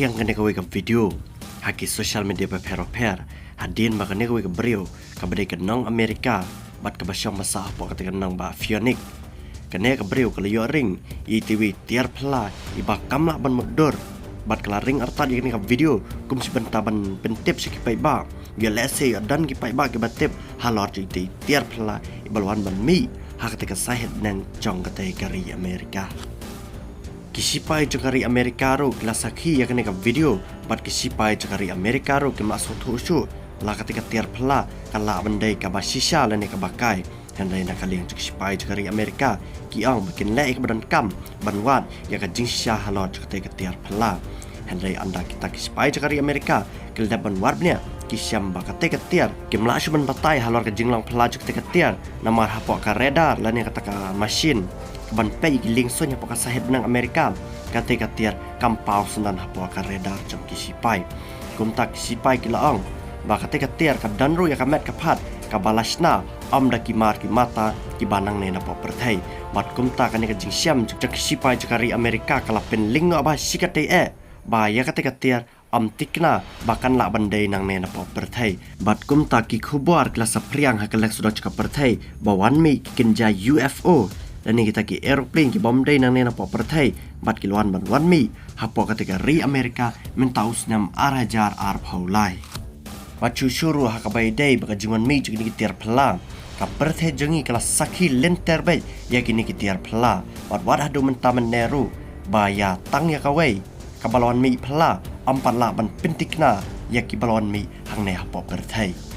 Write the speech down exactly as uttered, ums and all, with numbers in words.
Ïa kane kawei ka video ha ki social media bapher bapher, hadien ba kane kawei ka briew kaba dei ka nong Amerika bad kaba shong ba sah hapoh kata ka nongbah Phoenix. Kane ka briew ka la ïoh ring ïa itei i tiar phylla iba kam lah ban mutdur bad ka la ring artat ïa kane ka video kum shi bynta ban pyntip sha ki paidbah. Ïa lehse ïa don ki paidbah kiba tip halor jong itei i tiar phylla iba la wan ban mih ha kata ka sahit bneng jong kata ka ri Amerika. Ki sipai jong ka ri Amerika ruh ki la sakhi ïa kane ka video bad ki sipai jong ka ri Amerika ruh kim lah sngewthuh shuh la kata ka tiar phylla ka lah ban dei kaba shisha lane kaba kai. Hynrei na ka liang jong ki sipai jong ka ri Amerika ki ong ba kin leh ïa kaba donkam ban wad ïa ka jingshisha halor jong kata ka tiar phylla. Hynrei ynda kita ki sipai jong ka ri Amerika ki la dep ban wad bniah ki shem ba kata ka tiar kim lah shuh ban batai halor ka jinglong phylla jong kata ka tiar namar hapoh ka radar lane kata ka machine kaban peit ïa ki lieng suiñ hapoh ka sahit bneng Amerika, kata ka tiar kam paw syndon hapoh ka radar jong ki sipai. Kumta ki sipai ki la ong ba kata ka tiar ka don ruh ïa ka met ka phad kaba la shna ym da ki mar ki mata kiba nangne napoh pyrthei. Bad kumta kane ka jingshem jong ki sipai jong ka ri Amerika ka la pynlyngngoh bha shikatai eh ba ïa kata ka tiar ym thikna ba kan lah ban dei nangne napoh pyrthei. Bad kumta ki khubor ki la saphriang ha ka leng sawdong jong ka pyrthei ba wan mih ki kynja U F O lane kita ki aeroplane kibym dei nangne napoh pyrthei bad ki la wan ban wan mih hapoh kata ka ri Amerika mynta u snem ar hajar arphew lai. Bad shuh shuh ruh ha kaba ïadei bad ka jingwan mih jong kine ki tiar phylla, ka pyrthei jong ngi ka la sakhi lynter beit ïa kine ki tiar phylla bad wat haduh mynta mynne ruh ba ïa tang ïa kawei kaba la wan mih phylla ym pat lah ban pynthikna ïa kiba la wan mih hangne hapoh pyrthei.